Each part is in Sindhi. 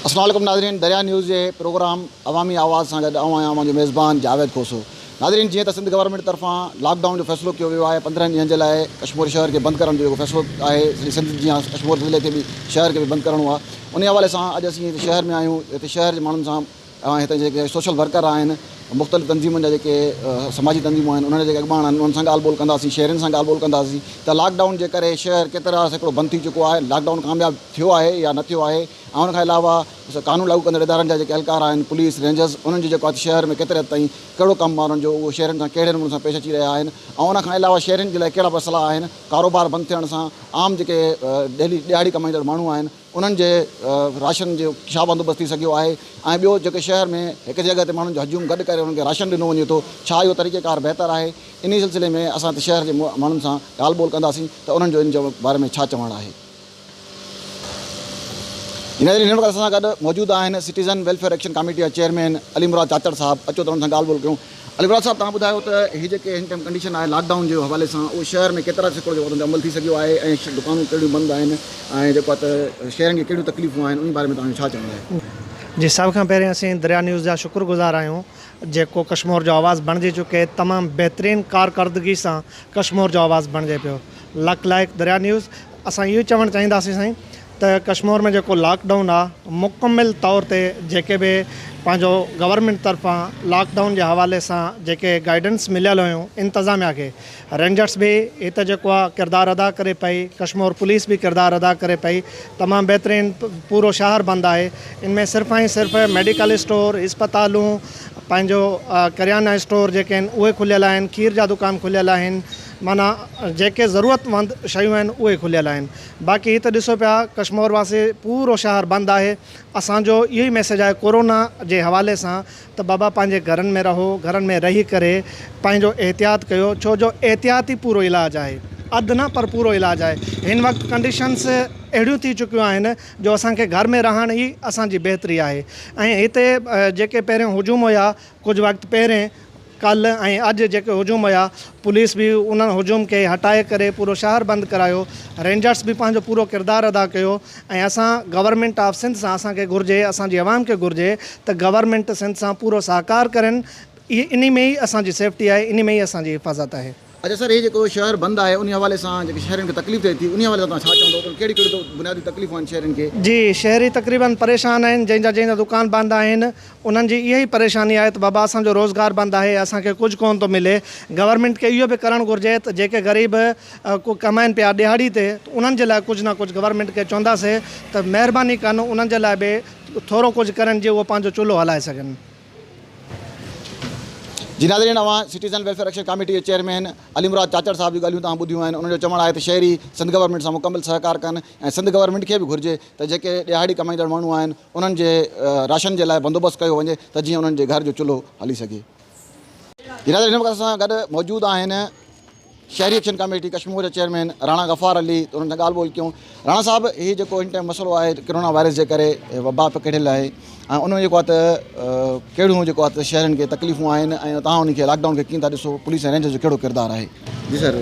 اسلام عليڪم ناظرين دريا نيوز جي پروگرام عوامي آواز سان گڏ آئون آهيان اوهان جو ميزبان جاويد کوسو ناظرين جيئن ته سنڌ گورنمينٽ طرفان لاڪ ڊائون جو فيصلو ڪيو ويو آهي 15 ڏينهن جي لاء ڪشمور شهر کي بند ڪرڻ جو جيڪو فيصلو آهي سڄي سنڌ جيان ڪشمور ضلعي کي به شهر کي به بند ڪرڻو آهي انهي حوالي سان اڄ اسين هتي شهر ۾ آهيون هتي شهر جي ماڻهن سان ۽ هتي جيڪي سوشل ورڪر آهن مختلف تنظيمن جا جيڪي سماجي تنظيمون آهن انهن جا جيڪي اڳواڻ آهن انهن سان ڳالهه ٻولهه ڪنداسين شهرين سان ڳالهه ٻولهه ڪنداسين ته لاڪ ڊائون جي ڪري شهر ڪيترا سيڪڙو بند ٿي چڪو آهي لاڪ ڊائون ڪامياب ٿيو آهي يا نه ٿيو آهي ۽ ان کان علاوه قانون لاڳو ڪندڙ ادارن جا جيڪي اهلڪار آهن پوليس رينجرز انهن جو جيڪو آهي شهر ۾ ڪيتري حد تائين ڪهڙو ڪم آهي انهن جو اهو شهرين سان ڪهڙي نموني سان پيش اچي رهيا آهن ۽ ان کان علاوه شهرين جي لاء ڪهڙا مسئلا آهن ڪاروبار بند ٿيڻ سان عام جيڪي ڊيلي ڏهاڙي ڪمائيندڙ ماڻهو آهن انهن جي راشن جو ڇا بندوبست ٿي سگهيو آهي ۽ ٻيو جيڪي شهر ۾ هڪ جڳهه تي ماڻهن جو هجوم گڏ ڪري انهن کي راشن ڏنو وڃي ٿو ڇا اهو طريقي ڪار بهتر آهي انهي سلسلي ۾ اسان هتي شهر جي ماڻهن سان ڳالهه ٻولهه ڪنداسين ته انهن جو ان جي باري ۾ ڇا چوڻ آهي. ناظرين هن وقت اسان سان گڏ موجود آهن سٽيزن ويلفيئر ايڪشن ڪاميٽي جا چيئرمين علي مراد چاچڙ صاحب اچو ته انهن سان ڳالهه ٻولهه ڪيون. علي مراد صاحب توهان ٻڌايو ته هي جيڪي هن ٽائيم ڪنڊيشن آهي لاڪ ڊائون جي حوالي سان اهو شهر ۾ ڪيترا سيڪڙو جيڪو تي عمل ٿي سگهيو آهي ۽ دڪانون ڪهڙيون بند آهن ۽ جيڪو آهي ته شهرين کي ڪهڙيون تڪليفون آهن انهي باري ۾ توهان جو ڇا چوڻ آهي؟ جي سڀ کان پهرين اسين دريا نيوز جا شڪر گذار آهيون جيڪو ڪشمور جو آواز بڻجي چڪي تمام بهترين ڪارڪردگي سان ڪشمور جو آواز بڻجي پيو لک لائق دريا نيوز اسان اهو چوڻ چاهينداسين سائين ته ڪشمور ۾ جيڪو لاڪ ڊائون آ مڪمل طور تي جيڪي به پنهنجو گورنمينٽ طرفان لاڪ ڊائون جي حوالي سان جيڪي گائيڊنس مليل هيون انتظاميا کي رينجرس به هت جيڪو آ ڪردار ادا ڪري پئي ڪشمور پوليس به ڪردار ادا ڪري پئي تمام بهترين پورو شهر بند آهي ان ۾ صرف ۽ صرف ميڊيڪل اسٽور اسپتالون پنهنجو ڪريانا اسٽور جيڪي آهن اهي کليل آهن کير جا دڪان کليل آهن معنيٰ جيڪي ضرورت مند شيون آهن اهي کليل آهن باقي هي ته ڏسو پيا ڪشمور واسي پورو شهر بند آهي اسان جو اهو ئي ميسيج آهي ڪورونا جي حوالي سان ته بابا پنهنجي گهرن ۾ رهو گهرن ۾ رهي ڪري پنهنجو احتياط ڪيو ڇو جو احتياط ئي پورو علاج آهي اڌ نه پر پورو علاج آهي هن وقت ڪنڊيشنس اهڙيون ٿي چڪيون آهن جو اسان کي گهر ۾ رهڻ ئي اسان جي بهتري آهي ۽ هتي جيڪي پهريون هجوم هيا ڪجهه وقت پهرين ڪالهه ۽ اڄ جيڪي هجوم هيا پوليس به انهن هجوم کي هٽائي ڪري پورو شهر بند ڪرايو رينجرس به پنهنجو پورو ڪردار ادا ڪيو ۽ اسان گورنمينٽ آف سنڌ سان اسان کي گهرجي اسان جي عوام کي گهرجي ته گورنمينٽ سنڌ سان پورو سهڪار ڪرين انهي ۾ ئي اسان جي سيفٽي آهي انهي ۾ ئي اسان جي حفاظت آهي. اچا سر هي جيڪو شهر بند آهي انهي حوالي سان جيڪي شهرين کي تڪليف ٿئي ٿي انهي حوالي سان توهان ڇا چوندو ته ڪهڙيون ڪهڙيون بنيادي تڪليفون آهن شهرين کي؟ جي شهري تقريبن پريشان آهن جنهن جا جنهن جا دڪان بند آهن انهن جي اها ئي پريشاني آهي ته بابا اسان جو روزگار بند آهي اسان کي ڪجهه ڪونه ٿو ملي گورنمينٽ کي اهو به ڪرڻ گهرجي ته جيڪي غريب ڪو ڪمائن پيا ڏهاڙي تي ته انهن جي لاء ڪجهه نه ڪجهه گورنمينٽ کي چونداسي ته مهرباني ڪن انهن جي لاء به ٿورو ڪجهه ڪرن جي اهو پنهنجو چلهو هلائي سگهن. جي ناظرين اوهان سٽيزن ويلفيئر ايڪشن ڪاميٽي جي چيئرمين علي مراد چاچڙ صاحب جون ڳالهيون توهان ٻڌيون آهن انهن جو چوڻ آهي ته شهري سنڌ گورنمينٽ سان مڪمل سهڪار ڪن ۽ سنڌ گورنمينٽ کي به گهرجي ته جيڪي ڏهاڙي ڪمائيندڙ ماڻهو آهن انهن جي راشن جي لاء بندوبست ڪيو وڃي ته جيئن انهن جي گهر جو چلهو هلي سگهي. جي ناظرين هن وقت اسان سان گڏ موجود آهن شهري ايڪشن ڪاميٽي ڪشمور جا چيئرمين راڻا غفار علي ته انهن سان ڳالهه ٻولهه ڪيون راڻا صاحب هي جيڪو هن ٽائيم مسئلو آهي ڪرونا وائرس جي ڪري وبا پکڙيل آهي ۽ ان ۾ جيڪو آهي ته ڪهڙيون جيڪو آهي ته شهرين کي تڪليفون آهن ۽ توهان ان کي لاڪ ڊائون کي ڪيئن ٿا ڏسو پوليس ۽ رينجرز جو ڪهڙو ڪردار آهي جي سر.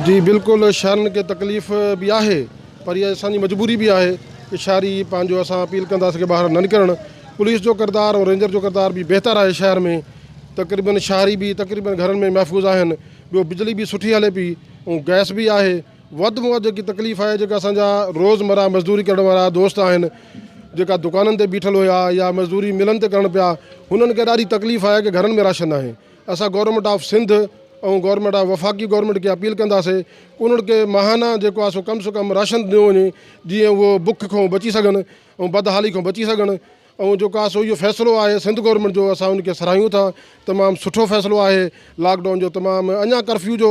جي بلڪل شهرين کي تڪليف به آهي پر اها اسان جي مجبوري به آهي ڪي شهري پنهنجو اسان اپيل ڪنداسين ڪي ٻاهر نه نڪرڻ پوليس جو ڪردار ۽ رينجر جو ڪردار به بهتر آهي شهر ۾ تقريبن شهري به تقريبن گهرن ۾ محفوظ آهن ٻيو بجلي به سٺي هلي پئي ۽ گئس به آهي وڌ ۾ وڌ جيڪي تڪليف آهي جيڪا اسان جا روز مره مزدوري ڪرڻ وارا دوست آهن جيڪا دڪانن تي بيٺل هيا يا مزدوري ملن تي ڪرڻ پيا هنن کي ڏاڍي تڪليف آهي ڪي گهرن ۾ راشن ناهي اسان government of Sindh ۽ government of وفاقي گورنمينٽ کي اپيل ڪنداسي انهن کي ماهانه جيڪو آهي سو ڪم سو ڪم راشن ڏنو وڃي جيئن اهو بک کان بچي سگهن ۽ بدحالي کان بچي سگهن ۽ جيڪو آهي سو اهو فيصلو آهي سنڌ گورنمينٽ جو اسان ان کي سراهيون ٿا تمام سٺو فيصلو آهي لاڪ ڊائون جو تمام اڃا ڪرفيو جو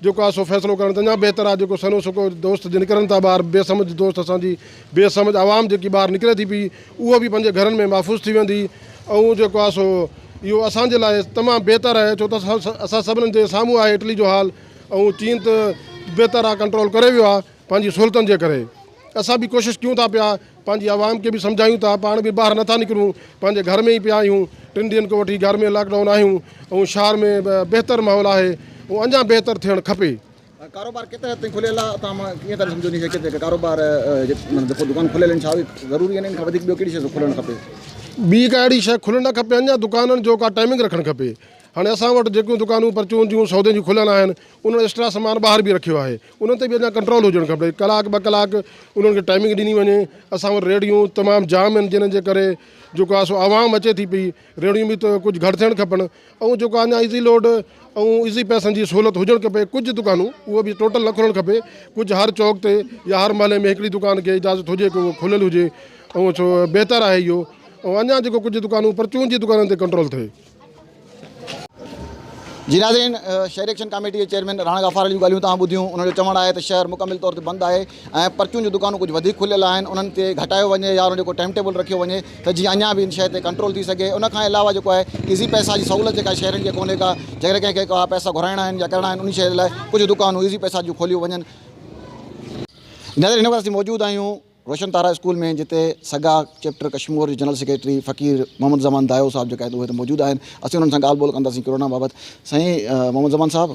جيڪو آهي سو فيصلو ڪرڻ ته اڃا بهتر آهي جيڪو سنهو سڪو دوست جي نڪرن ٿا ٻاهر بي سمجھ دوست اسان جي بي سمجھ عوام جيڪي ٻاهر نڪري ٿي پئي اهو به پنهنجي گهرن ۾ محفوظ ٿي ويندي ۽ جيڪو آهي سو اهو اسان جي لاء تمام بهتر آهي ڇو ته اسان سڀني جي سامهون آهي اٽلي جو حال ۽ چين ته بهتر آهي ڪنٽرول ڪري ويو آهي پنهنجي سهولتن جي ڪري اسان به ڪوشش ڪيون ٿا پيا پنهنجي عوام کي به سمجهايون ٿا پاڻ به ٻاهر نٿا نڪرون پنهنجي گهر ۾ ئي پيا آهيون ٽن ڏينهن کان وٺي گهر ۾ لاڪ ڊائون آهيون ۽ شهر ۾ بهتر ماحول آهي ۽ اڃا بهتر ٿيڻ کپي. ڪاروبار ڪيتري حد تائين کليل آهي توهان مان ڪيئن ٿا سمجهو انهي شيء کي جيڪي ڪاروبار معنيٰ جيڪو دڪان کليل آهن ڇا اهي ضروري آهن ان کان وڌيڪ ٻيو ڪهڙي شيء کلڻ کپي؟ ٻي ڪا اهڙي شيء کلڻ نه کپي اڃا دڪانن جو ڪا ٽائمنگ رکڻ کپي هاڻي اسان وٽ جيڪيون دڪانون پرچون جون سودي جون کليل آهن انهن ايڪسٽرا سامان ٻاهر به رکيو آهي انهن تي به اڃا ڪنٽرول هجڻ کپي ڪلاڪ ٻه ڪلاڪ انهن کي ٽائمنگ ڏني وڃي اسان وٽ ريڙهيون تمام جام آهن جنھن جي ڪري جيڪو آهي سو عوام اچي ٿي پئي ريڙهيون به ته ڪجهه گهٽ ٿيڻ کپن ۽ جيڪو اڃا ايزي لوڊ ۽ ايزي پئسن جي سهولت هجڻ کپي ڪجهه دڪانون اهو به ٽوٽل نه کلڻ کپي ڪجهه هر چوڪ تي يا هر محلي ۾ هڪڙي دڪان کي اجازت هجي ڪي اهو کليل هجي ۽ سو بهتر آهي اهو ۽ اڃا جيڪو ڪجهه دڪانون پرچون جي دڪانن تي ڪنٽرول ٿئي. جي ناظرين شهري ايڪشن ڪاميٽي جي چيئرمين راڻا غفار علي جون ڳالهيون توهان ٻڌيون انهن جو چوڻ آهي ته شهر مڪمل طور تي بند آهي ۽ پرچون جون دڪانون ڪجهه وڌيڪ کليل آهن انهن تي گهٽايو وڃي يا انهن جو ڪو ٽائيم ٽيبل رکيو وڃي ته جيئن اڃا به ان شيء تي ڪنٽرول ٿي سگهي ان کان علاوه جيڪو آهي ايزي پئسا جي سهولت جيڪا شهرين کي ڪونهي ڪا جيڪڏهن ڪنهن کي ڪا پئسا گهرائڻا آهن يا ڪرڻا آهن ان شيء لاء ڪجهه دڪانون ايزي پئسا جون کوليون وڃن ناظرين هن وقت اسين موجود آهيون روشن تارا اسڪول ۾ جتي سگا چيپٽر ڪشمور جي جنرل سيڪريٽري فقير محمد زمان دايو صاحب جيڪا اهي موجود آهن اسين انهن سان ڳالهه ٻولهه ڪنداسين ڪرونا بابت سائين محمد زمان صاحب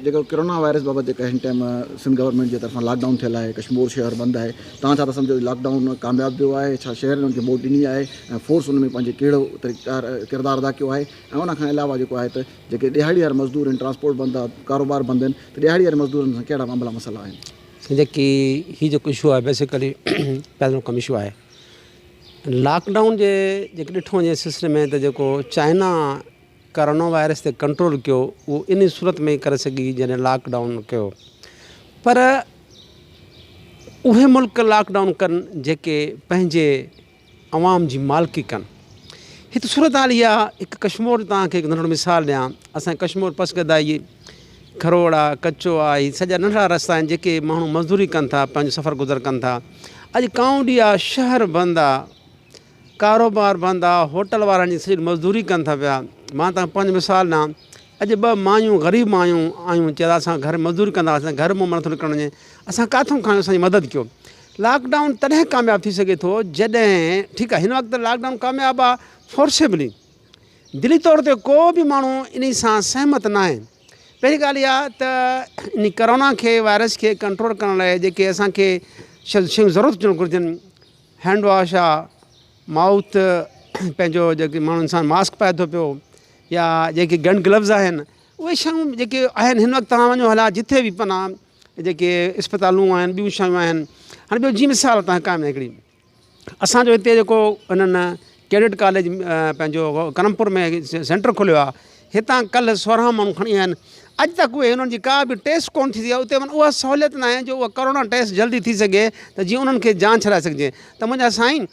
جيڪو ڪرونا وائرس بابت جيڪا هن ٽائيم سنڌ گورنمينٽ جي طرفان لاڪ ڊائون ٿيل آهي ڪشمور شهر بند آهي توهان ڇا ٿا سمجهو لاڪ ڊائون ڪامياب ويو آهي ڇا شهر ان کي موٽ ڏني آهي ۽ فورس ان ۾ پنهنجي ڪهڙو طريقار ڪردار ادا ڪيو آهي ۽ ان کان علاوه جيڪو آهي ته جيڪي ڏهاڙي وارا مزدور آهن ٽرانسپورٽ بند آهي ڪاروبار بند آهن ته ڏهاڙي واري مزدورن سان ڪهڙا معاملا مسئلا آهن. سائين جيڪي هي جيڪو اشو آهي بيسيڪلي پهريون ڪم اشو آهي لاڪ ڊائون جي جيڪي ڏٺو وڃي سلسلي ۾ ته جيڪو چائنا ڪرونا وائرس تي ڪنٽرول ڪيو اهو ان صورت ۾ ڪري سگهي جڏهن لاڪ ڊائون ڪيو پر اهي ملڪ لاڪ ڊائون ڪن جيڪي پنهنجي عوام جي مالڪي ڪن. هت صورتحال اها آ هڪ ڪشمور جو توهان کي هڪ ننڍڙو مثال ڏيان اسان ڪشمور پسگردائي کروڙ آ ڪچو آ هي سڄا ننڍڙا رستا آهن جيڪي ماڻهو مزدوري ڪن ٿا پنهنجو سفر گذر ڪن ٿا اڄ ڪائونڊي آ شهر بند آ ڪاروبار بند آ هوٽل وارن جي سڄي مزدوري ڪن ٿا پيا مان توهان کي پنهنجو مثال ڏيان اڄ ٻه مايون غريب مايون آيون چيا اسان گهر مزدوري ڪندا هئاسين گهر مون نٿو نڪرڻ وڃي اسان ڪاٿون کايون اسان جي مدد ڪيو لاڪ ڊائون تڏهن ڪامياب ٿي سگهي ٿو جڏهن ٺيڪ آهي هن وقت لاڪ ڊائون ڪامياب آهي فورسيبلي دلي طور تي ڪو به ماڻهو انهي سان سهمت ناهي پهرين ڳالهه اها ته ان ڪرونا کي وائرس کي ڪنٽرول ڪرڻ لاء جيڪي اسان کي شيون ضرورت هجڻ گهرجن هينڊ واش آ مائوٿ پنهنجو جيڪي ماڻهو انسان ماسڪ پائي ٿو پيو يا جيڪي گن گلوز آهن اهي شيون جيڪي آهن هن وقت توهان وڃو هلا جٿي به پنا جيڪي اسپتالون آهن ٻيون شيون آهن هاڻي ٻيو جي مثال تان قائم هڪڙي اسانجو هتي جيڪو انهن ڪيڊٽ ڪاليج پنهنجو ڪرمپور ۾ سينٽر کليو آهي هتان ڪلهه 16 ماڻهو کڻي آيا آهن اڄ تڪ اهي انهن جي ڪا به ٽيسٽ ڪون ٿي سگهي اتي اها سهوليت ناهي جو اها ڪرونا ٽيسٽ جلدي ٿي سگهي ته جيئن انهن کي جان ڇڏائي سگهجي ته منهنجا سائين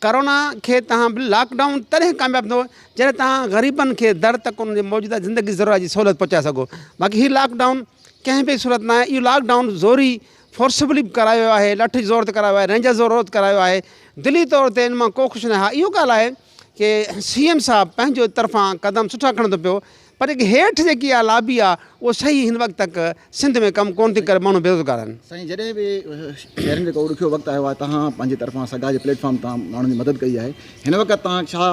ڪرونا کي تهان به لاڪ ڊائون تڏهن ڪامياب ٿيندو جڏهن تهان غريبن کي در تڪ انهن جي موجوده زندگي ضرورت جي سهولت پهچائي سگهو باقي هي لاڪ ڊائون ڪنهن به صورت ناهي اهو لاڪ ڊائون زوري فورسبلي به ڪرايو ويو آهي لٺ جي زور تي ڪرايو آهي رينجر زور تي ڪرايو آهي دلي طور تي ان مان ڪو خوش ناهي ها اهو ڳالهه آهي ڪي سي ايم صاحب پنهنجو طرفان قدم سٺا کڻندو پيو پر جيڪي هيٺ جيڪي اها لابي آهي اهو صحيح هن وقت تڪ سنڌ ۾ ڪم ڪونه ٿي ڪري ماڻهو بيروزگار آهن. سائين جڏهن به شهرين جو ڪو ڏکيو وقت آيو آهي توهان پنهنجي طرفان سگا جي پليٽ فارم تان ماڻهن جي مدد ڪئي آهي هن وقت توهان ڇا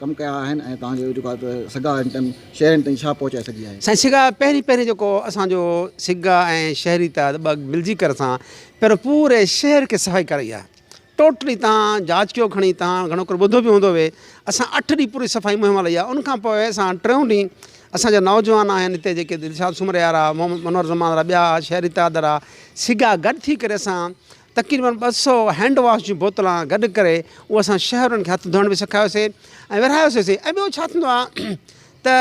ڪم ڪيا آهن ۽ توهان جو جيڪو آهي ته سگا هن ٽائيم شهرين تائين ڇا پهچائي سگهي آهي. سائين سگا پهرين پهرين جيڪو اسان جو سگا ۽ شهري اتحاد ٻه ملجي ڪري اسان پهريون پوري شهر کي صفائي ڪرائي آهي ٽوٽلي تان جاچ ڪيو کڻي تان گهڻو ڪري ٻڌو به هوندو وي اسان اٺ ڏينهن پوري صفائي مهم هلائي آهي ان کان پوء اسان ٽيون ڏينهن اسان جا نوجوان آهن هتي جيڪي دلشاد سومري وارا محمد منور زمان وارا ٻيا شهري اتحاد وارا سگا گڏ ٿي ڪري اسان تقريبن 200 هينڊ واش جون بوتلان گڏ ڪري اهو اسان شهرين کي هٿ ڌوئڻ به سکايوسي ۽ ورهايوسي ۽ ٻيو ڇا ٿيندو آهي ته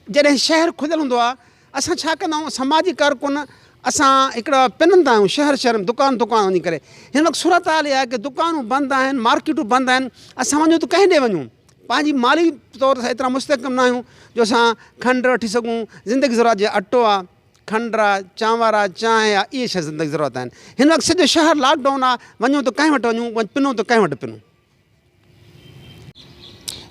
جڏهن شهر کليل هوندو آهي اسان ڇا ڪندا آهيون سماجي ڪارڪن اسان هڪڙا پنندا آهيون شهر شهر ۾ دڪان دڪان وڃي ڪري هن وقت صورت حال اها آهي ڪي دڪانون بند آهن مارڪيٽون بند آهن اسان وڃون ته ڪنهن ڏي وڃون پنهنجي مالي طور اسان ايترا مستحڪم نه آهيون جو اسان کنڊ وٺي سگهون زندگي ضرورت جي اٽو آهي کنڊ آ، چانور آ، چانهه آ، اهي شيون زندگي ضرورت آهن. هن وقت سڄو شهر لاڪ ڊائون آ، وڃون ته ڪنهن وٽ وڃون، پنون ته ڪنهن وٽ پنون.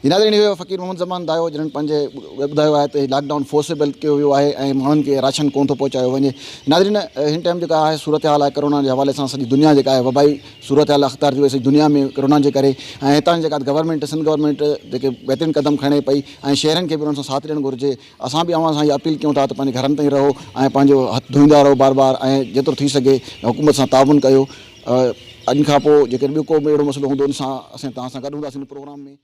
جي ناظرين اهو فقير محمد زمان دايو جنھن پنھنجي ٻڌايو آهي ته لاڪ ڊائون فورسيبل ڪيو ويو آهي ۽ ماڻهن کي راشن ڪونه ٿو پهچايو وڃي ناظرين هن ٽائيم جيڪا آهي صورتحال آهي ڪرونا جي حوالي سان سڄي دنيا جيڪا آهي وبائي صورتحال اختيار ٿي وئي سڄي دنيا ۾ ڪرونا جي ڪري ۽ هتان جي جيڪا گورنمينٽ سنڌ گورنمينٽ جيڪي بهترين قدم کڻي پئي ۽ شهرين کي به انهن سان ساٿ ڏيڻ گهرجي اسان به اوهان سان اها اپيل ڪيون ٿا ته پنهنجي گهرن تائين رهو ۽ پنهنجو هٿ ڌوئيندا رهو بار بار ۽ جيترو ٿي سگهي حڪومت سان تعاون ڪيو ان کان پوء جيڪڏهن ٻيو ڪو به اهڙو مسئلو هوندو ان سان اسين توهان سان گڏ هونداسين ان پروگرام ۾.